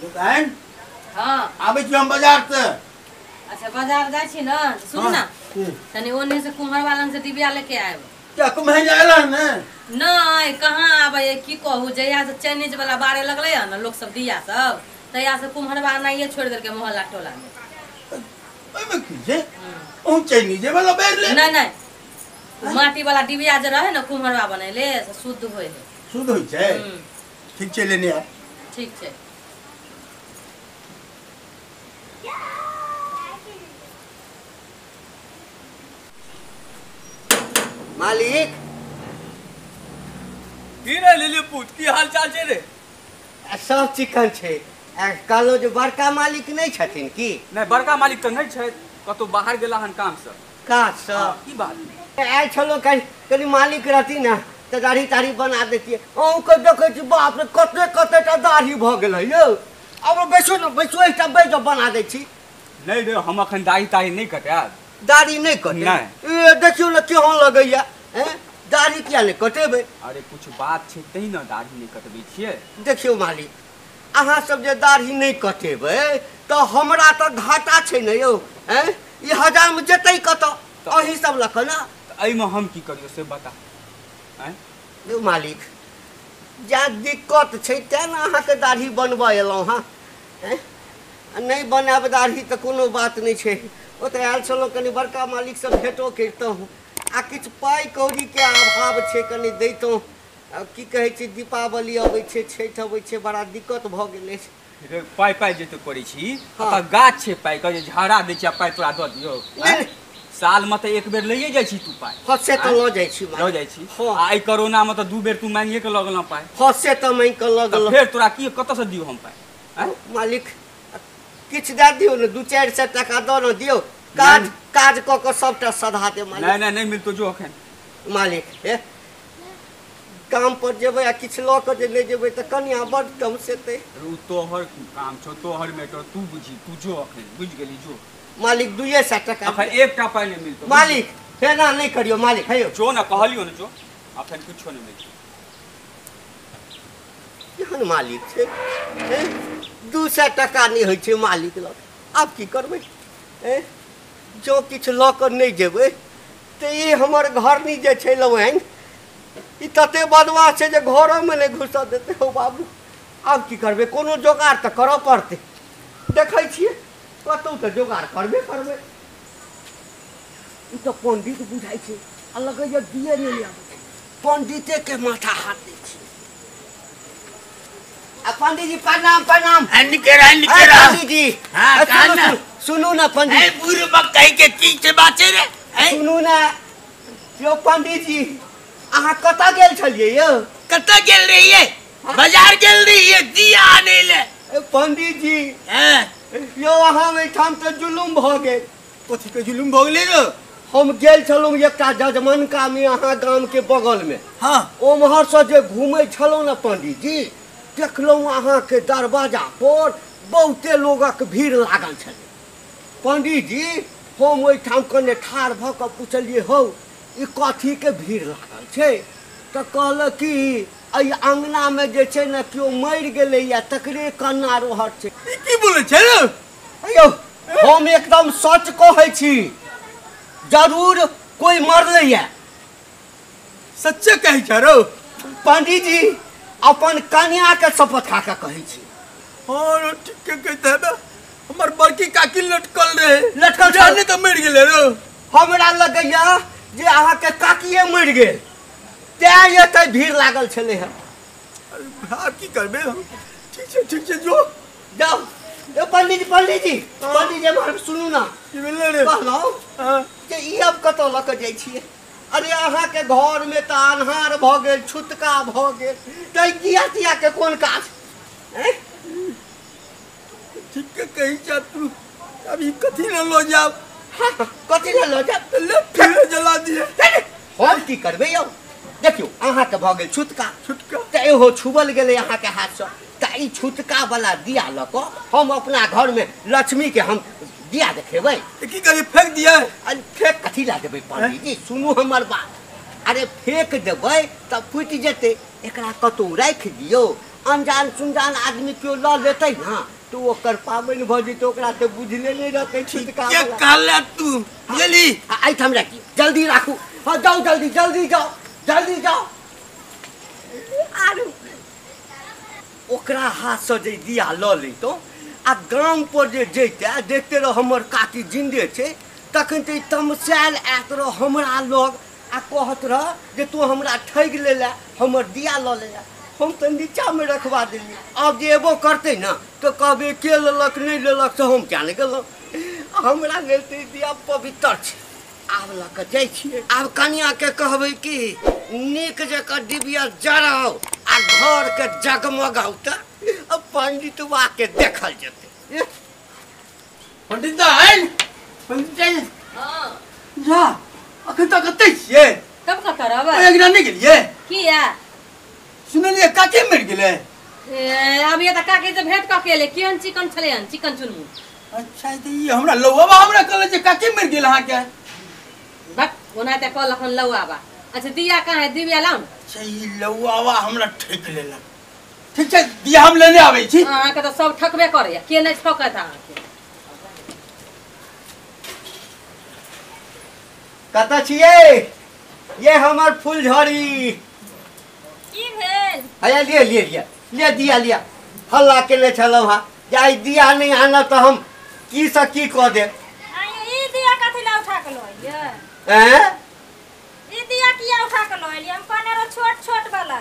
दुकान हां आबै छी हम बाजार से। अच्छा बाजार जाइ छी ना? सुन ना तनी ओने से कुम्हर वालन से डिबिया लेके आएब। क्या कुम्हर आयल ने? नहीं कहां आबै की कहू, जहिया से चाइनीज वाला बारे लगलै है ना लोग सब दिया सब, तहिया से कुम्हरवा नाइए छोड़ देलकै मोहल्ला टोला में। ओइमे की छै? ओ चाइनीज वाला बेर ले। नहीं नहीं माटी वाला डिबिया जे रहे ना कुम्हरवा बनैले से शुद्ध होय है। शुद्ध होय छै? ठीक छै लेने आ। ठीक छै। मालिक की रे लिलीपुत, की हाल चाल छै रे? सब चिकन छै। कहलो जे बड़का मालिक नहीं छथिन की? नहीं बड़का मालिक तो नहीं छै, कतौ बाहर गेला हन काम से। काज से? की बात? आयल छलो कनी मालिक रहती ना तो दाढ़ी ताढ़ी बना देती। अहूँके देखै छी बाप रे कते कते टा दाढ़ी भऽ गेलै यौ। अब बैसो ने बैसो, एकटा बैस बना दै छी। नहीं रे हम अखन दाढ़ी ताढ़ी नहीं कटायब। दाढ़ी नहीं कटे? ए देखियौ ने केहन लगैया। दाढ़ी किया नहीं कटेबै? अरे कुछ बात छै तै ने दाढ़ी नहीं कटबै छियै। देखियौ मालिक अहाँ सब जे दाढ़ी नहीं कटेबै तऽ हमरा तऽ घाटा छै ने यौ। ई हजार में जेतै कतऽ? अहीं सब लऽ कऽ ना। एहिमे हम की करियौ से बता। यौ मालिक जा दिक्कत छै तेँ ने अहाँके दाढ़ी बनबऽ एलहुँ हँ। नहीं बनायब दाढ़ी तऽ कोनो बात नहीं छै। ओतऽ आयल छलहुँ कनि बड़का मालिकसँ भेटो करितहुँ आ किछु पाइ कौड़ीके अभाव छै कनि दैतहुँ। की कहै छै दीपावली अबै छै छठि अबै छै, बड़ा दिक्कत भऽ गेलै। पाइ पाइ जे तू करै छी तऽ गाछ छै पाइ के जे झाड़ा दै छी आ पाइ तोरा दऽ दियौ। साल में तऽ एक बेर लैए जाइ छी तू पाइ। हँ से तऽ लऽ जाइ छी। लऽ जाइ छी। आ एहि कोरोना में तऽ 2 बेर तू मांगिए के लऽ गेलहुँ पाइ। हँ से तऽ मांगि कऽ लऽ गेलहुँ। फेर तोरा की कतऽसँ दियौ हम पाइ? मालिक किछु दए दियौ ने, 2-4 सए टाका दऽ ने दियौ। काज काज कऽ कऽ सबटा सधा दे मालिक। नहीं नहीं नहीं मिलतो जो अखन। मालिक हे काम पर जेबै आ किछु लऽ कऽ जे नहि जेबै तऽ कनिया बड्ड कम सेतै। ओ तोहर काम छौ, तोहर मैटर तू बुझी, तू जो अखन बुझि गेली जो। मालिक 200 टाका अखन एकटा पाइ नहि मिलतो। मालिक एना नहि करियौ मालिक। हे जो ने कहलियौ ने जो, अखन किछो नहि मिलतो। केहन मालिक छै? 200 टाका नहि होइ छै मालिक लग। आब की करबै? जो किछु लऽ कऽ नहि जेबै तऽ ई हमर घरनी जे छै लवैन ई तते बदमाश छै जे घरोमे नहि घुसऽ देतै। हौ बाबू आब की करबै? कोनो जोगाड़ तऽ करऽ पड़तै। देखै छियै कतहु तऽ जोगाड़ करबे करबै। ई तऽ पंडित बुझाइ छै आ लगैया दिए नहि आबै छै। पंडितेके माथा हाथ दै छै। आ पंडित जी प्रणाम प्रणाम। पंडित जी सुनू ना पंडित के की छै बात रे? सुनू ना यौ पंडित जी, अहाँ कतऽ गेल छलियै यौ? कतऽ गेल रहियै? बाजार गेल रहियै दिया आनै ले। पंडित जी यौ अहाँ ओहिठाम तऽ जुलुम भऽ गेल। कथी के जुलुम भऽ गेलै रे? हम गेल छलहुँ एकटा जजमनका में अहाँ गाम के बगल में। हाँ ओम्हरसँ जे घूमै छलहुँ ने पंडित जी, देखलहुँ अहाँके दरवाजा पर बहुते लोगक भीड़ लागल छलै। पंडित जी हम ओहिठाम कने ठाढ़ भऽ कऽ पुछलियै हौ ई कथीके भीड़ लागल छै? तऽ कहलक कि एहि अङ्गनामे जे छै ने केओ मरि गेलैए तकरे कन्ना रोहट छै। ई की बोलै छै रे? यौ हम एकदम सच कहै छी, जरूर कोइ मरलैए। सच्चे कहै छै रौ? पंडित जी अपन कन्याके शपथ खा कऽ कहै छी। हँ ठीके कहैत हेबै, हमर बड़की काकी लटकल रहे। लटकल जाने तऽ मरि गेलै रौ। हमरा लगैया जे अहाँके काकिए मरि गेल तेँ एतऽ भीड़ लागल छलै हँ। आब की करबै हम? ठीक छै ठीक छै जो जाउ। यौ पंडित जी पंडित जी पंडित जी हमर सुनू ना। की भेलै रे? कहलहुँ जे ई आब कतऽ लऽ कऽ जाइ छियै? अरे अहाँके घरमे तऽ अन्हार भऽ गेल, छुतका भऽ गेल, तऽ दिया तियाके कोन काज? ठीके कहै छह तू। अब ई कथी लऽ लऽ जायब? कथी लऽ लऽ जायब? ले फेर जला दिए। हम की करबै यौ? देखियौ अहाँके भऽ गेल छुतका। छुतका तऽ एहो छुबल गेलै अहाँके हाथसँ, तऽ ई छुतका वाला दिया लऽ कऽ हम अपना घरमे लक्ष्मीके हम दिया देखेबै। की करियै? फेंक दियै? अरे फेंक कथी लए देबै पंडित जी? सुनू हमर बात। अरे फेंक देबै तऽ फूटि जेतै, एकरा कतहु राखि दियौ अनजान सुनजान आदमी केओ लऽ लेतै ना तो ओकर पाबनि भऽ जेतै, ओकरा तऽ बुझले नहि रहतै छुतका के कहले तू बुझली। एहिठाम राखी, जल्दी राखू। हाँ जाउ जल्दी, जल्दी जाउ, जल्दी जाउ। आरू ओकरा हाथसँ जे दिया लऽ लैतहुँ आ गाम पर जे जैते आ देखते रह हमर काकी जिन्दे छै, तखन तऽ तमसायल आयत रह हमरा लग आ कहत रह जे तू हमरा ठगि लेले, हमर दिया लऽ लेले। हम तऽ नीचाँमे रखवा देलियै। आब जे एबो करतै ने तऽ कहबै के लेलक नहि लेलक से हम क्या नहि गेलहुँ। हमरा लेल तऽ दिया पवित्र छै। आब लऽ कऽ जाइ छियै, आब कनियाके कहबै कि नीक जकाँ डिबिया जराउ आ घरके जगमगाउ तऽ पंडितवा के देखल जेतै। पंडित आयल, पंडित जा अखन तक कतै छियै? तब कतऽ रहबै? अङ्गना नहि गेलियै? किया? सुनलियै काकी मरि गेलै। ए अभी तऽ काकी से भेंट कऽ के एलै, केहन चिकन छलै हन, चिकन चुनमुन। अच्छा तऽ ई हमरा लौआबा हमरा कहलै जे काकी मरि गेल अहाँके। बक ओना तऽ कहलक हन लौआबा। अच्छा दिया कहाँ है? दिव्या लाउ। अच्छा ई लौआबा हमरा ठकि लेलक। ठीक छै दिया हम लेने आबै छी। अहाँके तऽ सब ठकबे करैया, के नहि ठकत अहाँके? कतऽ छियै? ये हमर फूलझड़ी। की भेल? हैया लिअ लिअ लिअ लिअ दिया लिअ। हल्ला केने छलहुँ हँ जे आइ दिया नहि आनब तऽ हम की सँ की कऽ देब। ई दिया कथी लए उठा कऽ लऽ एलियै? एँ ई दिया किया उठा कऽ लऽ एलियै? हम कहने रहो छोट छोट वाला।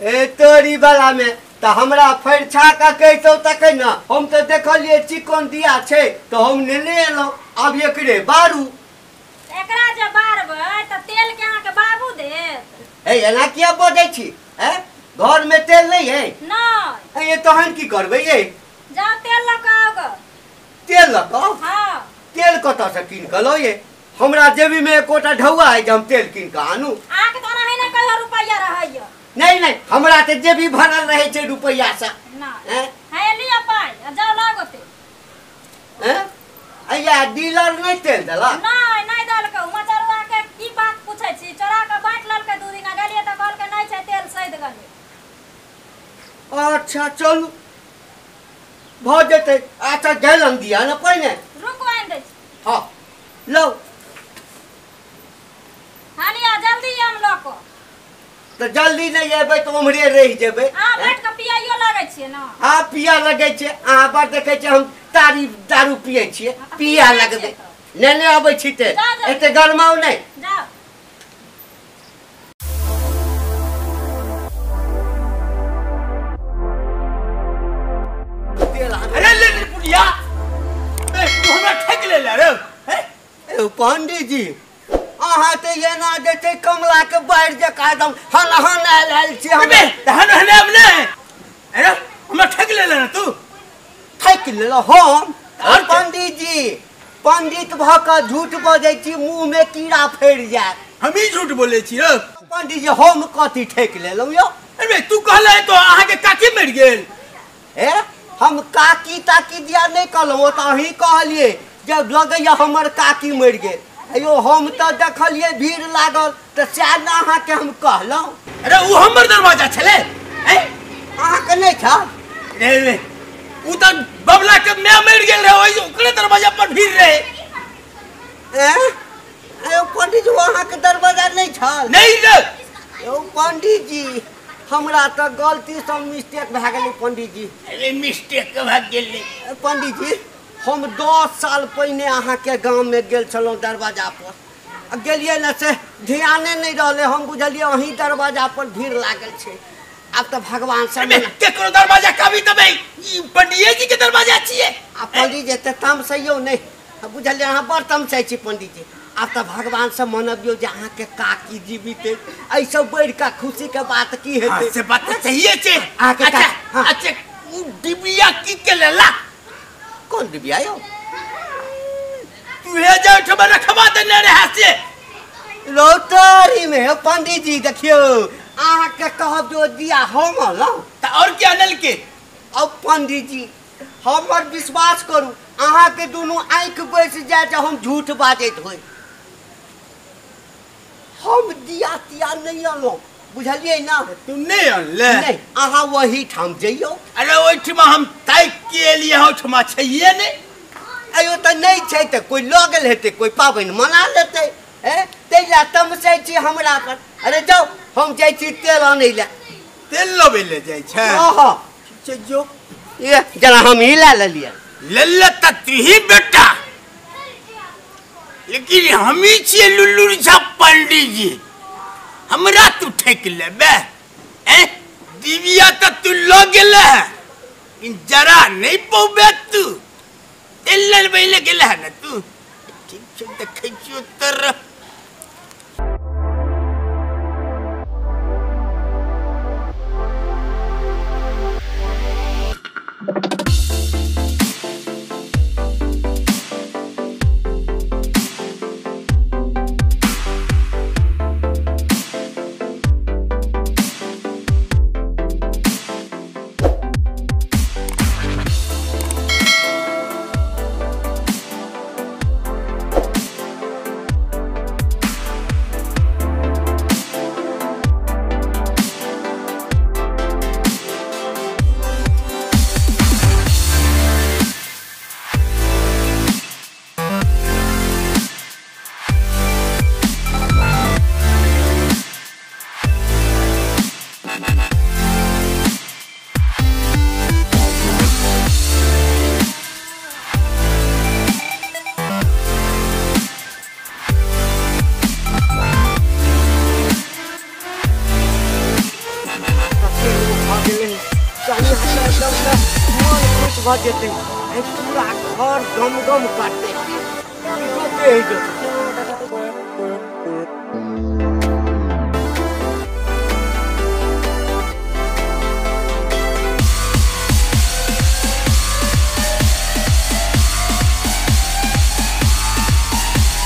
ए तोरी वाला में तऽ हमरा फरिछा कऽ कहितौ तखन ने। हम तऽ देखलियै चिकन दिया छै तऽ हम नेने एलहुँ। आब एकरे बारू। एकरा जे बारबै तऽ तेल के अहाँके बाबू देत। ए एना किया बजै छी? ए घर में तेल नहीं है? नहीं। ए तहन की करबै? ये जाओ तेल लऽ कऽ आउ गऽ। तेल लऽ कऽ? हाँ। तेल कतऽ से कीन कऽ लौ? ये हमरा जेबी में एकोटा ढौआ है जे हम तेल कीन कऽ आनू? अहाँके तऽ ओनाही नहि कहियो रुपैआ रहैया। नहीं नहीं हमरा तऽ जेबी भरल रहै छै रुपैआ से। नहि हे लिअ पाइ आ जाउ लागो तेल। एँ अइया डीलर नहि तेल देलक? नहि नहि देलकै। मचरुआ के की बात पूछै छी, चोरा कऽ बाँटि लेलकै। 2 दिना गेलियै तऽ कहलकै नहि छै तेल, सैद गेलै। अच्छा चलू भऽ जेतै। अच्छा गेलन दिया ने पहिने। रुकू आनि दै छी। हाँ लौ। हाँ लिअ जल्दी आम लऽ कऽ। तऽ जल्दी नहि एबै तऽ उम्हरे रहि जेबै। अहाँ बैठ कऽ पियाइयो लगै छियै ने? हाँ पिया लगै छै। अहाँ बड़ देखै छियै हम तारी दारू पियै छियै, पिया लगबै। नेने अबै छी तऽ एते गरमाउ नहि। जाउ। अरे ले पुलिया, ए तू हमरा ठकि लेले रे। ए पंडित जी अहाँ तऽ एना जे छै कमला के बाढ़ि जकाँ एकदम हन हन आयल आयल छी। हम हन हन आब नहि। अरे हमरा ठकि लेले ने तू? ठकि लेलहुँ हम? पंडित जी पंडित भऽ कऽ झूठ बजै छी, मुँह में कीड़ा फड़ि जायत। हमही झूठ बोलै छी यौ? पंडित जी हम कथी ठकि लेलहुँ यौ? अरे तू कहले तो अहाँके काकी मरि गेल। ए हम काकी ताकी दिया नहि कहलहुँ, ओ तऽ अहीं कहलियै जब लगैया हमर काकी मरि गेल। अयो हम तऽ देखलियै भीड़ लागल तऽ सएह ने अहाँके हम कहलहुँ। अरे ओ हमर दरवाजा छलै। अहाँके नहि छल? रे ओ तऽ बबला के my मरि गेल रहे, ओहि ओकरे दरवाजा पर भीड़ रहे। ए पंडित जी अहाँके दरवाजा नहि छल? नहीं रे। यौ पंडित जी हमरा तऽ गलतीसँ मिस्टेक भए गेलै पंडित जी। अरे मिस्टेक भए गेलै पंडित जी। हम 10 साल पहिने अहाँके गाममे गेल छलहुँ दरवाजा पर, आ गेलियै ने से ध्याने नहि रहलै। हम बुझलियै अहीं दरवाजा पर भीड़ लागल छै। आब तऽ भगवान से केकरो दरवाजा कभी तऽ ई पंडिये जी के दरवाजा छियै। आ पंडित जी तऽ तमसैयौ नहि, बुझलियै अहाँ बड़ तमसै छी पंडित जी। आब तऽ भगवान से मनबियौ जे अहाँके काकी जीवित अइ, एहिसँ बढ़ि कऽ खुशीके बात की हेतै? से बात तऽ सहिए छै। अहाँके अच्छा अच्छा ओ डिबिया की के लेला? कोन डिबिया यौ? तू हे जा ओहिठमा रखवा देने रहे से रोटरी में। पंडित जी देखियौ अहाँके कहब जो दिया हम अनलहुँ तऽ आओर के अनल के? अब पंडित जी हमर विश्वास करू, अहाँके दुनू आँखि बैस जाय जे हम झूठ बाजैत होइ। हम दिया तिया नहि अनलहुँ, बुझलियै ना? तू नहीं अनले? नहीं, अहाँ वही ठाम जइयो। अरे ओहिठमा हम ताकि के एलियै, ओहिठमा छैहे नहि। अयो तऽ नहि छै तऽ कोइ लऽ गेल हेतै, कोइ पाबनि मना लेतै। ताहि लए तमसै छी हमरा पर। अरे जाउ, हम जाइ छी तेल आनै लए। तेल लबै लए जाइ छै? हँ। जो ये जेना हम ही लए लेलियै। लेले तऽ तूही बेटा, लेकिन हमही छियै लुल्लू झा पंडीजी, हमरा तू ठकि लेबे? दिव्या तऽ तू लऽ गेले है, लेकिन जरा नहि पौबे तू। तेल लेबै लए गेले है ने तू? ठीक छै, देखै छियौ तोरा। जेतै, पूरा घर गम गम करतै।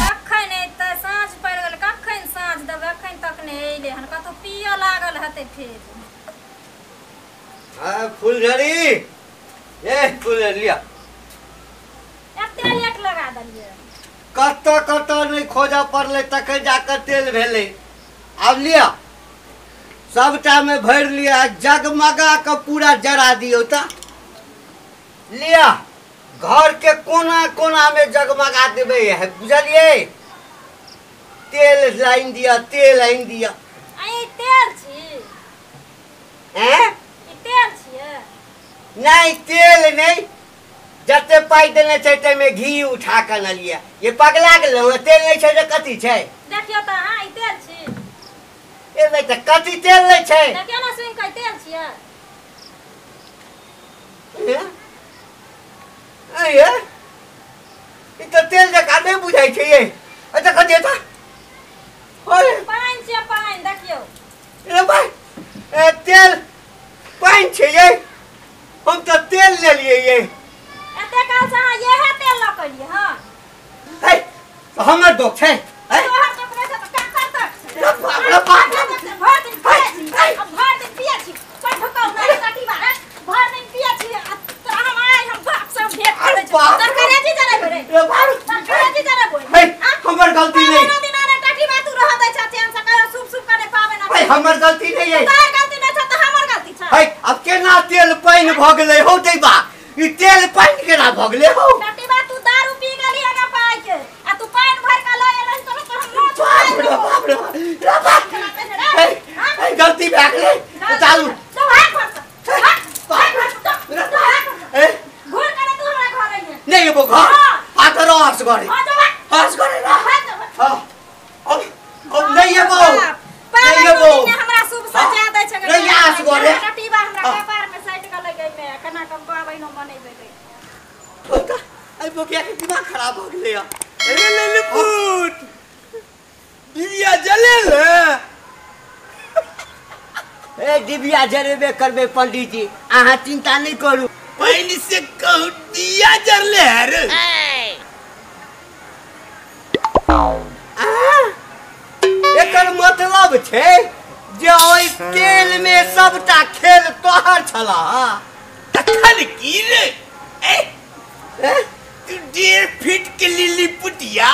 कखन एतै? साँझ पड़ि गेल, कखन साँझ देबै? अखन तक नहि अयलै हन, कतहु पियऽ लागल हेतै फेर। फूलझड़ी, ए फूल लिया। एते लेट लगा देलियै। कतऽ कतऽ नहि खोजऽ पड़लै तखन जाकऽ तेल भेलै। आब लिअ, सबटामे भरि लिअ, जगमगा कऽ पूरा जरा दियौ। तऽ लिअ, घरके कोना कोनामे जगमगा देबै, बुझलियै? तेल लानि दिअ, तेल आनि दिअ। तेल छी? तेल छियै? नहीं, तेल नहीं। जते पाइ देने छै ताहिमे घी उठा कऽ अनलियै। ये पगला गेलहुँ? तेल नहि छै तऽ कथी छै? देखियौ तऽ अहाँ, ई तेल छी? ए नहि तऽ कथी तेल नहि छै? देखियौ ने सुनि कऽ, तेल छियै? ई तऽ तेल जकाँ नहि बुझाइ छै ये। अच्छा कथी हेतै? पानि छियै, पानि। देखियौ रे भाइ, तेल पानि छै ये। हम तऽ तेल लेलियै ये। एते काल से अहाँ इएह तेल लऽ कऽ एलियै हँ? है, हमर दोख छै? तोहर दोख नहि छै तऽ ककर दोख छै? भरि दिन पियै छी, भरि दिन पियै छी, कोइ ढुकाउ नहि कटीबा, भरि दिन पियै छी। तोरा हम आइ हम बाप से भेंट करै छी। तोर करेजी जरेबो रे, तोर करेजी जरेबो। हमर गलती नहि। पाबनि दिना रे टटीबा तू रह दै छ चैन से, कहियो शुभ शुभ कने पाबनि। हमर गलती नहि है। तोहर गलती नहि छै तऽ हमर गलती छै? है, अब केना तेल पानि भऽ गेलै हौ दैबा? ई तेल पानि केना भऽ गेलै हौ? टटीबा तू दारू पी गेली हन पाइ के, आ तू पानि भरि कऽ लऽ एलही तोरा तो हम नोच। बाप रे बाप रे, है गलती भए गेलै। चालू तो भाग घर से, भाग घर से, घूर करे तू हमरा घर अइहे। नहि एबो घर। आ तऽ रह असगरे। हां जो भाग। असगरे रह। हां, अब नहि एबो, नहि एबो। हमरा शुभ सजा दै छै। नहि असगरे। टटीबा हमरा कपार में सटि गेलै गई में, केना कऽ पाबनि मनेबै गई। अरे बोकिया के दिमाग खराब हो गेलै। अरे ललिपुट, दिव्या जले ले। ए दिव्या जरेबे करबै पंडीजी, अहाँ चिंता नहि करू। पानि से कहू दिया जरले है रे। एकर मतलब छै जे ओहि तेल में सबटा खेल तोहर छला। तखन की रे? तू 1.5 फीट के लिली पुटिया,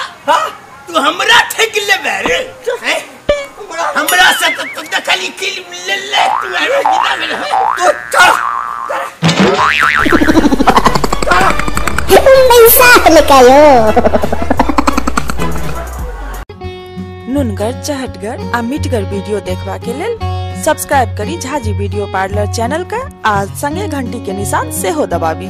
तू हमरा ठकि लेबे रे? हमरा हमरा से तो तू देखली फिल्म ले ले तू आरो गिरा गेल तू चल पैसा निकालो। नुनगर चहटगर आ मिठगर वीडियो देखबा के लेल सब्सक्राइब करी झाजी वीडियो पार्लर चैनल का आ संगे घंटी के निशान सेहो दबाबी।